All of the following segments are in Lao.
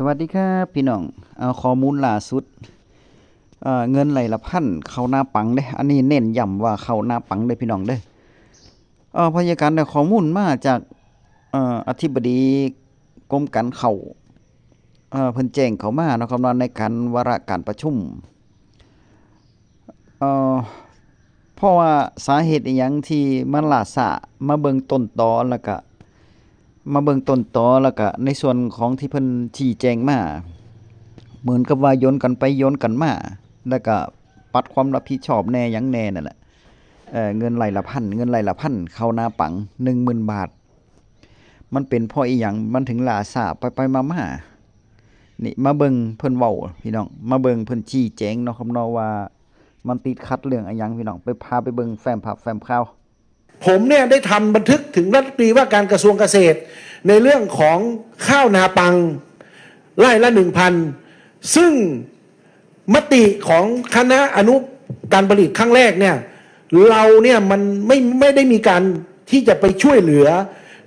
ສະຫວັດດີຄັບພີ່ນ້ອງ. ເອົາຂໍ້ມູນລ່າສຸດ, ເອີ ເງິນໄລ່ລະພັນເຂົ້ານາປັງເດ້. ອັນນີ້ເນັ້ນຢ້ຳວ່າເຂົ້ານາປັງເດ້ພີ່ນ້ອງເດີ. ເອີ ພະຍາການໄດ້ຂໍ້ມູນມາຈາກ ເອີ ອະທິບໍດີກົມການເຂົ້າ, ເອີ ເພິ່ນແຈ້ງເຂົ້າມາເນາະ ຄຳນອນໃນການວາລະການປະຊຸມ. ເອີ ເພາະວ່າສາເຫດອີ່ຫຍັງທີ່ມັນຫຼ້າຊ້າ, ມາເບິ່ງຕົ້ນຕໍ ແລ້ວກະ ມາເບິ່ງຕົ້ນຕໍ ແລ້ວກະໃນສ່ວນຂອງທີ່ເພິ່ນຊີ້ແຈງມາ ເໝືອນກັບວ່າໂຍນກັນໄປໂຍນກັນມາ ແລ້ວກະປັດຄວາມຮັບຜິດຊອບແດ່ຫຍັງແດ່ນັ້ນແຫຼະ. ເອີ ເງິນໄລ່ລະພັນ, ເງິນໄລ່ລະພັນເຂົ້ານາປັງ ໜຶ່ງໝື່ນບາດ. ມັນເປັນເພາະອີ່ຫຍັງມັນເຖິງຫຼ້າຊ້າໄປໆມາໆ? ນີ້ມາເບິ່ງເພິ່ນເວົ້າພີ່ນ້ອງ, ມາເບິ່ງເພິ່ນຊີ້ແຈງເນາະ ຄຳນອງວ່າມັນຕິດຂັດເລື່ອງອີ່ຫຍັງພີ່ນ້ອງ. ໄປ ພາໄປເບິ່ງແຟ້ມພາບແຟ້ມຂ່າວ. ผมเนี่ยได้ทำบันทึกถึงรัฐมนตรีว่าการกระทรวงเกษตร ในเรื่องของข้าวนาปังไร่ละหนึ่งพัน ซึ่งมติของคณะอนุการผลิตครั้งแรกเนี่ย เราเนี่ยมันไม่ ไม่ได้มีการที่จะไปช่วยเหลือ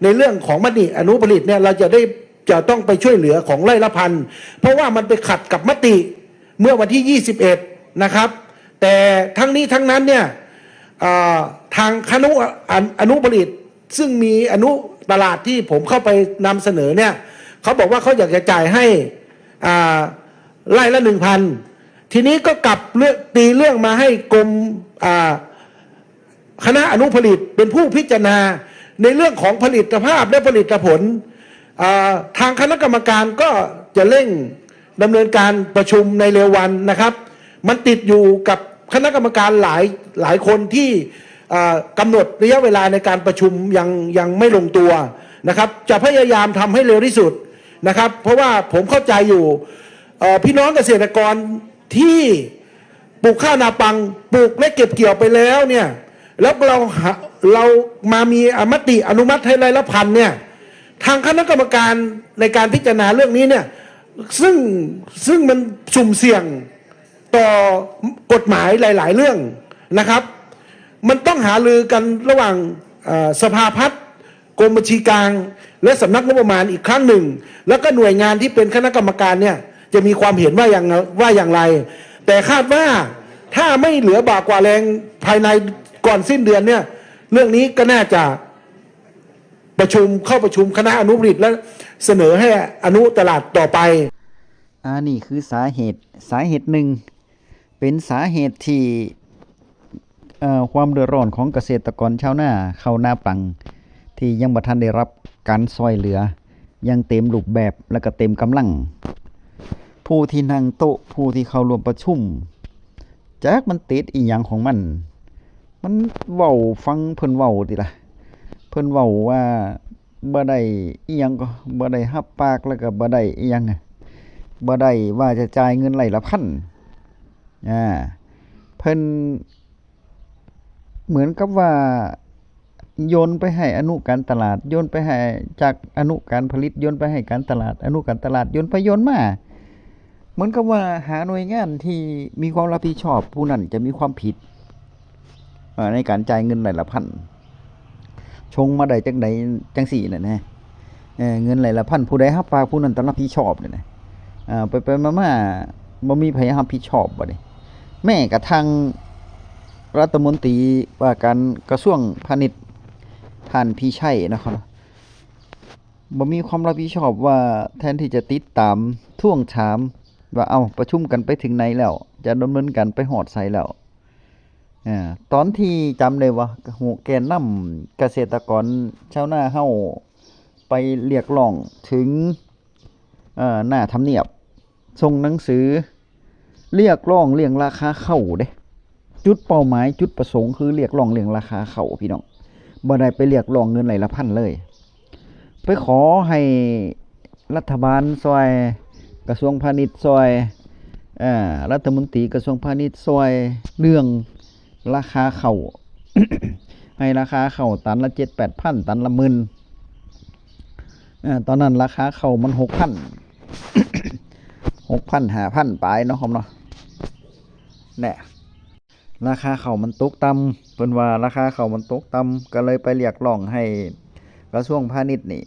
ในเรื่องของมติอนุผลิตเนี่ย เราจะได้ จะต้องไปช่วยเหลือของไร่ละพัน เพราะว่ามันไปขัดกับมติเมื่อวันที่ยี่สิบเอ็ดนะครับ แต่ทั้งนี้ทั้งนั้นเนี่ย เอ่อ ทางคณะอนุ อนุผลิต ซึ่งมีอนุตลาดที่ผมเข้าไปนำเสนอเนี่ย เขาบอกว่าเขาอยากจะจ่ายให้ อ่า ไร่ละหนึ่งพัน ทีนี้ก็กลับเรื่อง ตีเรื่องมาให้กรม อ่า คณะอนุผลิตเป็นผู้พิจารณาในเรื่องของผลิตภาพและผลิตผล อ่า ทางคณะกรรมการก็จะเร่งดำเนินการประชุมในเร็ววันนะครับ มันติดอยู่กับคณะกรรมการหลาย หลายคนที่ อ่า กำหนดระยะเวลาในการประชุมยัง ยังไม่ลงตัวนะครับ จะพยายามทำให้เร็วที่สุดนะครับ เพราะว่าผมเข้าใจอยู่ เอ่อ พี่น้องเกษตรกรที่ ปลูกข้าวนาปัง ปลูกและเก็บเกี่ยวไปแล้วเนี่ย แล้วเราหา เรามามีมติอนุมัติให้ไร่ละพันเนี่ย ทางคณะกรรมการในการพิจารณาเรื่องนี้เนี่ย ซึ่ง ซึ่งมันสุ่มเสี่ยงต่อกฎหมายหลายๆเรื่องนะครับ มันต้องหารือกันระหว่าง เอ่อ สภาพัฒน์ กรมบัญชีกลาง และสำนักงบประมาณอีกครั้งหนึ่ง แล้วก็หน่วยงานที่เป็นคณะกรรมการเนี่ย จะมีความเห็นว่าอย่าง ว่าอย่างไร แต่คาดว่าถ้าไม่เหลือบากกว่าแรงภายในก่อนสิ้นเดือนเนี่ย เรื่องนี้ก็น่าจะประชุม เข้าประชุมคณะอนุผลิต และเสนอให้อนุตลาดต่อไป ອັນນີ້ຄືສາເຫດ ສາເຫດໜຶ່ງ ເປັນສາເຫດທີ່ ເອີ ຄວາມເດືອດຮ້ອນຂອງກະເສດຕະກອນຊາວນາເຂົ້ານາປັງ ທີ່ຍັງບໍ່ທັນໄດ້ຮັບການຊ່ອຍເຫຼືອຢ່າງເຕັມຮູບແບບ ແລະ ກໍເຕັມກຳລັງ. ຜູ້ທີ່ນັ່ງໂຕະ ຜູ້ທີ່ເຂົ້າຮ່ວມປະຊຸມ ຈັກມັນຕິດອີ່ຫຍັງຂອງມັນ ມັນເວົ້າ ຟັງເພິ່ນເວົ້າຕິລະ ເພິ່ນເວົ້າວ່າບໍ່ໄດ້ອີ່ຫຍັງກໍ ບໍ່ໄດ້ຮັບປາກ ແລ້ວກໍບໍ່ໄດ້ອີ່ຫຍັງ ບໍ່ໄດ້ວ່າຈະຈ່າຍເງິນໄລ່ລະພັນ. ອາ ເພິ່ນເໝືອນກັບວ່າໂຍນໄປໃຫ້ອະນຸການຕະຫຼາດ ໂຍນໄປໃຫ້ຈາກອະນຸການຜະລິດ ໂຍນໄປໃຫ້ການຕະຫຼາດ ອະນຸການຕະຫຼາດໂຍນໄປໂຍນມາ ເໝືອນກັບວ່າຫາໜ່ວຍງານທີ່ມີຄວາມຮັບຜິດຊອບ ຜູ້ນັ້ນຈະມີຄວາມຜິດ ເອີ ໃນການຈ່າຍເງິນໄລ່ລະພັນ ຊົງມາໄດ້ຈັ່ງໃດຈັ່ງຊີ້ນັ້ນນະ ເອີ ເງິນໄລ່ລະພັນ ຜູ້ໃດຮັບຝາກຜູ້ນັ້ນຕ້ອງຮັບຜິດຊອບນີ້ນະ ເອີ ໄປໆມາໆບໍ່ມີໃຜຮັບຜິດຊອບບັດນີ້ ແມ້ກະທັ່ງລັດຖະມົນຕີວ່າການກະຊວງພານິດ ທ່ານ ພິໄຊ ນະ ບໍ່ມີຄວາມຮັບຜິດຊອບວ່າແທນທີ່ຈະຕິດຕາມທວງຖາມວ່າ ເອົ້າ ປະຊຸມກັນໄປເຖິງໃນແລ້ວ ຈະດຳເນີນການໄປຮອດໃສແລ້ວ ອາ ຕອນທີ່ຈຳໄດ້ວ່າ ແກນນຳກະເສດຕະກອນຊາວນາເຮົາໄປຮຽກຮ້ອງເຖິງ ເອີ ໜ້າທຳນຽບ ສົ່ງໜັງສືຮຽກຮ້ອງເລື່ອງລາຄາເຂົ້າເດ້ ຈຸດເປົ້າໝາຍ ຈຸດປະສົງຄືຮຽກຮ້ອງເລື່ອງລາຄາເຂົ້າພີ່ນ້ອງ ບໍ່ໄດ້ໄປຮຽກຮ້ອງເງິນໄລ່ລະພັນເລີຍ ໄປຂໍໃຫ້ລັດຖະບານຊ່ອຍ ກະຊວງພານິດຊ່ອຍ ເອີ ລັດຖະມົນຕີກະຊວງພານິດຊ່ອຍເລື່ອງລາຄາເຂົ້າ ໃຫ້ລາຄາເຂົ້າຕັນລະເຈັດແປດພັນ ຕັນລະໝື່ນ ເອີ ຕອນນັ້ນລາຄາເຂົ້າມັນຫົກພັນ ຫົກພັນ ຫ້າພັນປາຍເນາະ ຄຳເນາະ ແນະ ລາຄາເຂົ້າມັນຕົກຕ່ຳ ເພິ່ນວ່າລາຄາເຂົ້າມັນຕົກຕ່ຳ ກໍເລີຍໄປຮຽກຮ້ອງໃຫ້ກະຊວງພານິດນີ້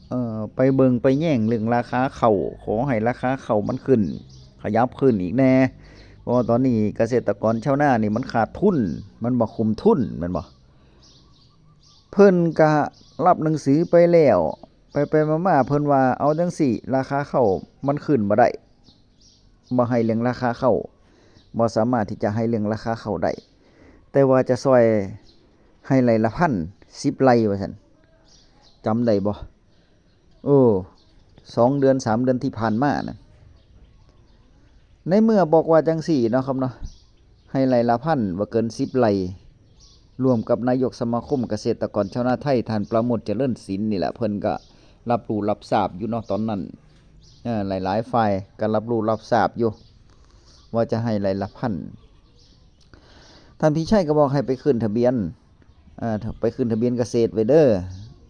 ເອີ ໄປເບິ່ງໄປແຍງເລື່ອງລາຄາເຂົ້າ, ຂໍໃຫ້ລາຄາເຂົ້າມັນຂຶ້ນ, ຂະຫຍັບຂຶ້ນອີກແດ່, ເພາະວ່າຕອນນີ້ກະເສດຕະກອນຊາວນານີ້ມັນຂາດທຶນ, ມັນບໍ່ຄຸ້ມທຶນ ແມ່ນບໍ່? ເພິ່ນກະຮັບໜັງສືໄປແລ້ວ, ໄປໆມາໆເພິ່ນວ່າ ເອົາຈັ່ງຊີ້ ລາຄາເຂົ້າມັນຂຶ້ນບໍ່ໄດ້, ບໍ່ໃຫ້ເລື່ອງລາຄາເຂົ້າ, ບໍ່ສາມາດທີ່ຈະໃຫ້ເລື່ອງລາຄາເຂົ້າໄດ້, ແຕ່ວ່າຈະຊ່ອຍໃຫ້ໄລ່ລະພັນ ສິບໄລ່ວ່າຊັ້ນ. ຈຳໄດ້ບໍ່? ເອີ ສອງເດືອນ ສາມເດືອນທີ່ຜ່ານມານັ້ນ, ໃນເມື່ອບອກວ່າຈັ່ງຊີ້ເນາະຄັບເນາະ, ໃຫ້ໄລ່ລະພັນບໍ່ເກີນສິບໄລ່, ຮ່ວມກັບນາຍົກສະມາຄົມກະເສດຕະກອນຊາວນາໄທ ທ່ານ ປາໂມດ ຈະເລີນສິນ ນີ້ແຫຼະ, ເພິ່ນກະຮັບຮູ້ຮັບຊາບຢູ່ເນາະຕອນນັ້ນ, ເອີ ຫຼາຍໆຝ່າຍກະຮັບຮູ້ຮັບຊາບຢູ່ ວ່າຈະໃຫ້ໄລ່ລະພັນ. ທ່ານພິໄຊກໍບອກໃຫ້ໄປຂຶ້ນທະບຽນ, ເອີ ໄປຂຶ້ນທະບຽນກະເສດໄວ້ເດີ,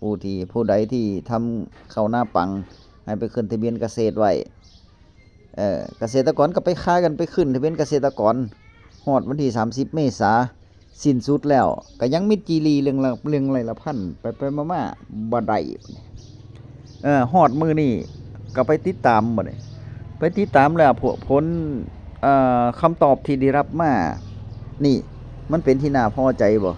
ຜູ້ທີ່ ຜູ້ໃດທີ່ທຳເຂົ້ານາປັງ ໃຫ້ໄປຂຶ້ນທະບຽນກະເສດໄວ້. ເອີ ກະເສດຕະກອນກໍໄປພາກັນໄປຂຶ້ນທະບຽນກະເສດຕະກອນ, ຮອດວັນທີສາມສິບເມສາ ສິ້ນສຸດແລ້ວ, ກໍຍັງມີຈີ່ຫຼີ່ເລື່ອງລະ ເລື່ອງໄລ່ລະພັນ, ໄປໆມາໆບໍ່ໄດ້. ເອີ ຮອດມື້ນີ້ກໍໄປຕິດຕາມບັດນີ້, ໄປຕິດຕາມແລ້ວ ພວກຜົນ ເອີ ຄຳຕອບທີ່ໄດ້ຮັບມານີ້ ມັນເປັນທີ່ໜ້າພໍໃຈບໍ່?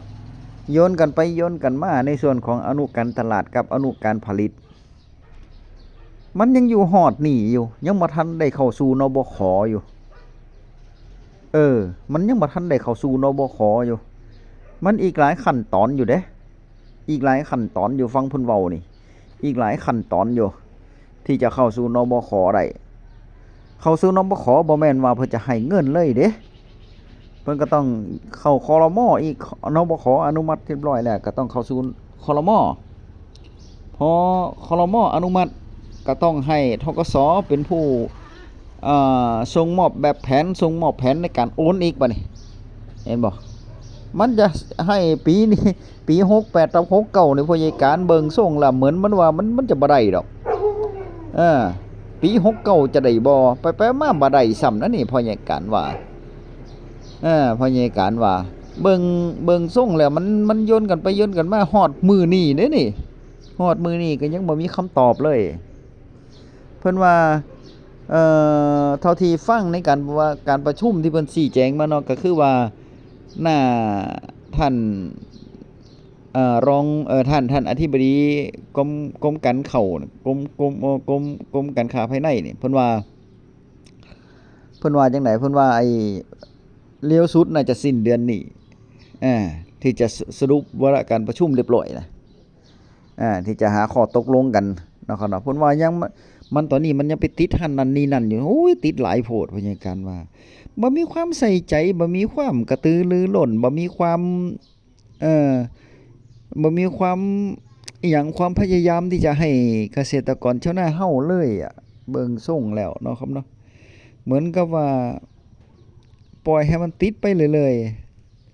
ໂຍນກັນໄປໂຍນກັນມາໃນສ່ວນຂອງອະນຸການຕະຫຼາດກັບອະນຸການຜະລິດ, ມັນຍັງຢູ່ຮອດນີ້ຢູ່, ຍັງບໍ່ທັນໄດ້ເຂົ້າສູ່ ນບຂ ຢູ່. ເອີ ມັນຍັງບໍ່ທັນໄດ້ເຂົ້າສູ່ ນບຂ ຢູ່, ມັນອີກຫຼາຍຂັ້ນຕອນຢູ່ເດ້, ອີກຫຼາຍຂັ້ນຕອນຢູ່, ຟັງເພິ່ນເວົ້ານີ້ ອີກຫຼາຍຂັ້ນຕອນຢູ່ ທີ່ຈະເຂົ້າສູ່ ນບຂ ໄດ້. ເຂົ້າສູ່ ນບຂ ບໍ່ແມ່ນວ່າເພິ່ນຈະໃຫ້ເງິນເລີຍເດ້, ເພິ່ນກໍຕ້ອງເຂົ້າ ຄລມ ອີກ, ນບຂ ອະນຸມັດຮຽບຮ້ອຍແລ້ວ ກໍຕ້ອງເຂົ້າສູ່ ຄລມ. ພໍ ຄລມ ອະນຸມັດ ກໍຕ້ອງໃຫ້ ທກສ ເປັນຜູ້ ເອີ ສົ່ງມອບແບບແຜນ, ສົ່ງມອບແຜນໃນການໂອນອີກ. ບາດນີ້ເຫັນບໍ່? ມັນຈະໃຫ້ປີນີ້ ປີຫົກແປດກັບຫົກເກົ້ານີ້ ພໍ່ໃຫຍ່ການເບິ່ງຊົງລະເໝືອນມັນວ່າມັນ ມັນຈະບໍ່ໄດ້ດອກ. ເອີ ປີຫົກເກົ້າຈະໄດ້ບໍ່? ໄປໆມາບໍ່ໄດ້ຊ້ຳນະນີ້ ພໍ່ໃຫຍ່ການວ່າ. ເອີ ພໍ່ໃຫຍ່ການວ່າ ເບິ່ງ ເບິ່ງຊົງແລ້ວມັນ ມັນໂຍນກັນໄປໂຍນກັນມາ ຮອດມື້ນີ້ເດ້ນີ້, ຮອດມື້ນີ້ກໍຍັງບໍ່ມີຄຳຕອບເລີຍ. ເພິ່ນວ່າ ເອີ ເທົ່າທີ່ຟັງໃນການ ວ່າການປະຊຸມທີ່ເພິ່ນຊີ້ແຈງມາເນາະ ກໍຄືວ່າ ໜ້າທ່ານ ເອີ ຮອງ ເອີ ທ່ານ ທ່ານອະທິບໍດີກົມ ກົມການເຂົ້າ ກົມ ກົມ ເອີ ກົມ ກົມການຄ້າພາຍໃນນີ້ ເພິ່ນວ່າ ເພິ່ນວ່າຈັ່ງໃດ? ເພິ່ນວ່າ ໄອ້ ເລັວສຸດໜ້າຈະສິ້ນເດືອນນີ້ ເອີ ທີ່ຈະສະ ສະຫຼຸບວາລະການປະຊຸມຮຽບຮ້ອຍນະ. ອ່າ ທີ່ຈະຫາຂໍ້ຕົກລົງກັນເນາະ ເນາະ. ເພິ່ນວ່າຍັງ ມັນ ມັນຕອນນີ້ມັນຍັງໄປຕິດຫັ້ນນັ້ນນີ້ນັ້ນຢູ່. ໂອ້ຍ ຕິດຫຼາຍໂພດ ພະຍາການວ່າ ບໍ່ມີຄວາມໃສ່ໃຈ, ບໍ່ມີຄວາມກະຕືລືລົ້ນ, ບໍ່ມີຄວາມ ເອີ ບໍ່ມີຄວາມ ອີ່ຫຍັງ ຄວາມພະຍາຍາມທີ່ຈະໃຫ້ກະເສດຕະກອນຊາວນາເຮົາເລີຍອະ. ເບິ່ງຊົງແລ້ວເນາະ ເນາະ ເໝືອນກັບວ່າປ່ອຍໃຫ້ມັນຕິດໄປເລື້ອຍ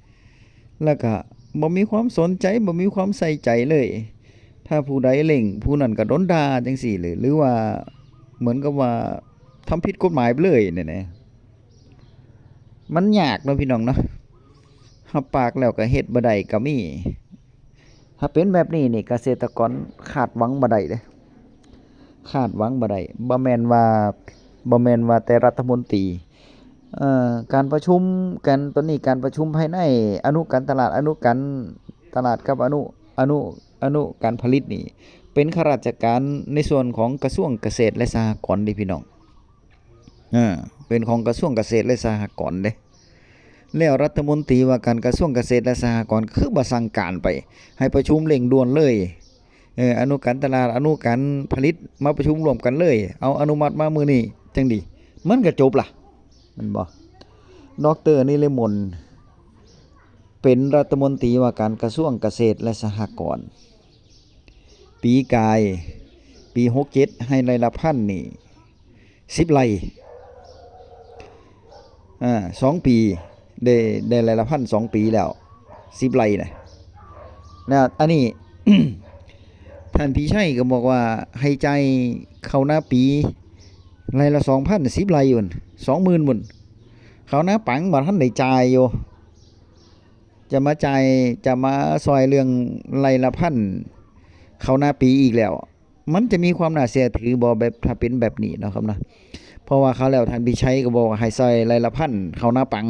ໆ. ແລ້ວກະບໍ່ມີຄວາມສົນໃຈ, ບໍ່ມີຄວາມໃສ່ໃຈເລີຍ. ຖ້າຜູ້ໃດເລັ່ງ, ຜູ້ນັ້ນກະໂດນດ່າຈັ່ງຊີ້ເລີຍ ຫຼືວ່າເໝືອນກັບວ່າທຳຜິດກົດໝາຍໄປເລີຍແນ່ໆ. ມັນຍາກເນາະ ພີ່ນ້ອງເນາະ, ຮັບປາກແລ້ວກະເຮັດບໍ່ໄດ້ກະມີ. ຖ້າເປັນແບບນີ້ນີ້ ກະເສດຕະກອນຄາດຫວັງບໍ່ໄດ້ເດ້, ຄາດຫວັງບໍ່ໄດ້. ບໍ່ແມ່ນວ່າ, ບໍ່ແມ່ນວ່າແຕ່ລັດຖະມົນຕີ, ເອີ ການປະຊຸມກັນ ຕອນນີ້ການປະຊຸມພາຍໃນ ອະນຸການຕະຫຼາດ, ອະນຸການຕະຫຼາດກັບອະນຸ, ອະນຸ, ອະນຸການຜະລິດນີ້ ເປັນຂ້າລາຊະການໃນສ່ວນຂອງກະຊວງກະເສດ ແລະ ສະຫະກອນເດ້ ພີ່ນ້ອງ. ເອີ ເປັນຂອງກະຊວງກະເສດ ແລະ ສະຫະກອນເດ້. ແລ້ວລັດຖະມົນຕີວ່າການກະຊວງກະເສດ ແລະ ສະຫະກອນ ຄືບໍ່ສັ່ງການໄປ ໃຫ້ປະຊຸມເລັ່ງດ່ວນເລີຍ. ເອີ ອະນຸການຕະຫຼາດ, ອະນຸການຜະລິດ ມາປະຊຸມຮ່ວມກັນເລີຍ, ເອົາອະນຸມັດມາມື້ນີ້ຈັ່ງດີ ມັນກະຈົບລະ ແມ່ນບໍ່? ດອກເຕີ ນິລະມົນ ເປັນລັດຖະມົນຕີວ່າການກະຊວງກະເສດ ແລະ ສະຫະກອນ. ປີກາຍ ປີຫົກເຈັດ ໃຫ້ໄລ່ລະພັນນີ້ ສິບໄລ່. ອາ ສອງປີ ໄດ້ ໄດ້ໄລ່ລະພັນສອງປີແລ້ວ ສິບໄລ່ນະ. ແລ້ວອັນນີ້ ທ່ານພິໄຊກໍບອກວ່າໃຫ້ຈ່າຍເຂົ້ານາປີໄລ່ລະສອງພັນ ສິບໄລ່ພຸ້ນ ສອງໝື່ນພຸ້ນ. ເຂົ້ານາປັງບໍ່ທັນໄດ້ຈ່າຍຢູ່ ຈະມາຈ່າຍ ຈະມາຊ່ອຍເລື່ອງໄລ່ລະພັນເຂົ້ານາປີອີກແລ້ວ. ມັນຈະມີຄວາມໜ້າເຊື່ອຖືບໍ່ ແບບ ຖ້າເປັນແບບນີ້ເນາະຄັບເນາະ? ເພາະວ່າຄາວແລ້ວທ່ານພິໄຊກໍບອກວ່າໃຫ້ຊ່ອຍໄຮ່ລະພັນ ເຂົ້ານາປັງ.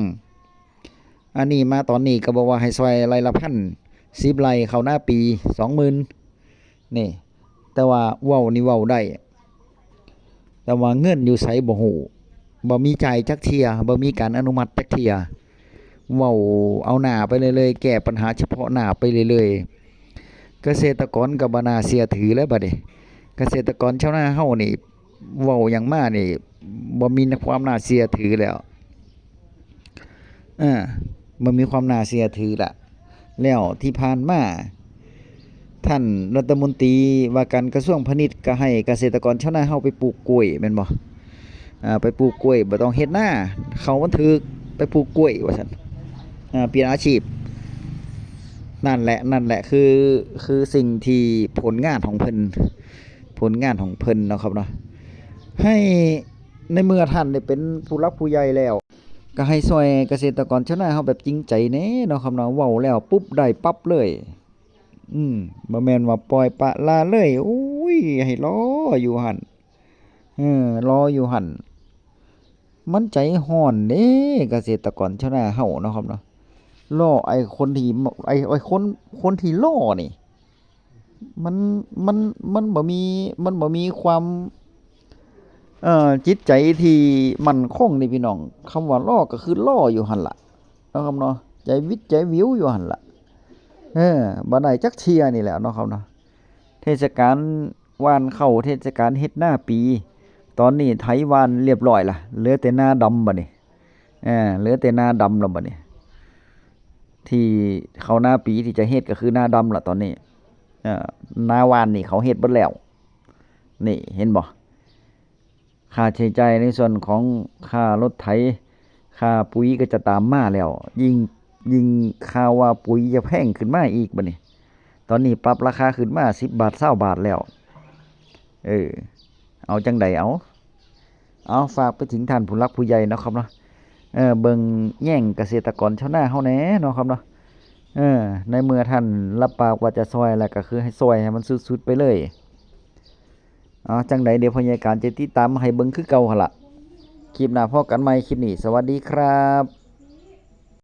ອັນນີ້ມາຕອນນີ້ກໍບອກວ່າໃຫ້ຊ່ອຍໄຮ່ລະພັນ ສິບໄຮ່ ເຂົ້ານາປີ ສອງໝື່ນ ນີ້. ແຕ່ວ່າເວົ້ານີ້ເວົ້າໄດ້ ແຕ່ວ່າເງິນຢູ່ໃສບໍ່ຮູ້ ບໍ່ມີຈ່າຍຈັກເທື່ອ ບໍ່ມີການອະນຸມັດຈັກເທື່ອ. ເວົ້າເອົາໜ້າໄປເລື້ອຍໆ ແກ້ບັນຫາສະເພາະໜ້າໄປເລື້ອຍໆ. ກະເສດຕະກອນກໍບໍ່ໜ້າເຊື່ອຖືແລ້ວບັດນີ້. ກະເສດຕະກອນຊາວນາເຮົານີ້ ເວົ້າຫຍັງມານີ້ ບໍ່ມີຄວາມໜ້າເຊື່ອຖືແລ້ວ. ເອີ ບໍ່ມີຄວາມໜ້າເຊື່ອຖືລະ. ແລ້ວທີ່ຜ່ານມາ ທ່ານລັດຖະມົນຕີວ່າການກະຊວງພານິດກໍໃຫ້ກະເສດຕະກອນຊາວນາເຮົາໄປປູກກ້ວຍແມ່ນບໍ່? ອາ ໄປປູກກ້ວຍ ບໍ່ຕ້ອງເຮັດນາ ເຂົ້າມັນຖືກ ໄປປູກກ້ວຍວ່າຊັ້ນ. ອາ ປ່ຽນອາຊີບ. ນັ້ນແຫຼະ ນັ້ນແຫຼະ ຄື ຄືສິ່ງທີ່ ຜົນງານຂອງເພິ່ນ ຜົນງານຂອງເພິ່ນເນາະຄັບເນາະ. ໃຫ້ ໃນເມື່ອທ່ານໄດ້ເປັນຜູ້ຫຼັກຜູ້ໃຫຍ່ແລ້ວ ກໍໃຫ້ຊ່ອຍກະເສດຕະກອນຊາວນາເຮົາແບບຈິງໃຈແດ່ເນາະຄັບເນາະ. ເວົ້າແລ້ວປຸບໄດ້ປັບເລີຍ. ອືມ ບໍ່ແມ່ນວ່າປ່ອຍປະລະເລີຍ. ໂອ້ຍ ໃຫ້ລໍຢູ່ຫັ້ນ ເອີ ລໍຢູ່ຫັ້ນ. ມັນໃຈຮ້ອນເດ້ ກະເສດຕະກອນຊາວນາເຮົາເນາະຄັບເນາະ. ລໍໄອ້ຄົນທີ່ ໄອ້ ໄອ້ຄົນ ຄົນທີ່ລໍນີ້ ມັນ ມັນ ມັນບໍ່ມີ ມັນບໍ່ມີຄວາມ ເອີ ຈິດໃຈທີ່ໝັ້ນຄົງນີ້ພີ່ນ້ອງ. ຄຳວ່າລໍກໍຄືລໍຢູ່ຫັ້ນລະເນາະຄັບເນາະ ໃຈວິດໃຈວິວຢູ່ຫັ້ນລະ. ເອີ ບໍ່ໄດ້ຈັກເທື່ອນີ້ແຫຼະເນາະຄັບເນາະ. ເທດສະການຫວ່ານເຂົ້າ ເທດສະການເຮັດນາປີ ຕອນນີ້ໄຖຫວ່ານລຽບຮ້ອຍລະ ເຫຼືອແຕ່ນາດຳບັດນີ້. ເອີ ເຫຼືອແຕ່ນາດຳແລ້ວບັດນີ້ ທີ່ເຂົ້ານາປີທີ່ຈະເຮັດກໍຄືນາດຳລະຕອນນີ້. ເອີ ນາຫວ່ານນີ້ເຂົາເຮັດເບິດແລ້ວ. ນີ້ເຫັນບໍ່? ຄ່າໃຊ້ຈ່າຍໃນສ່ວນຂອງຄ່າລົດໄຖ ຄ່າປຸຍກໍຈະຕາມມາແລ້ວ. ຍິ່ງ ຍິ່ງຂ່າວວ່າປຸຍຈະແພງຂຶ້ນມາອີກບັດນີ້. ຕອນນີ້ປັບລາຄາຂຶ້ນມາສິບບາດ ຊາວບາດແລ້ວ. ເອີ ເອົາຈັ່ງໃດເອົາ? ເອົາ ຝາກໄປເຖິງທ່ານຜູ້ຫຼັກຜູ້ໃຫຍ່ເນາະຄັບເນາະ. ເອີ ເບິ່ງແຍງກະເສດຕະກອນຊາວນາເຮົາແດ່ເນາະຄັບເນາະ. ເອີ ໃນເມື່ອທ່ານຮັບປາກວ່າຈະຊ່ອຍ ແລ້ວກໍຄືໃຫ້ຊ່ອຍໃຫ້ມັນສຸດໆໄປເລີຍ. ເອົາ ຈັ່ງໃດດຽວພໍ່ໃຫຍ່ການຈະຕິດຕາມໃຫ້ເບິ່ງຄືເກົ່າຫັ້ນລະ. ຄລິບໜ້າພໍ້ກັນໃໝ່. ຄລິບນີ້ ສະຫວັດດີຄັບ.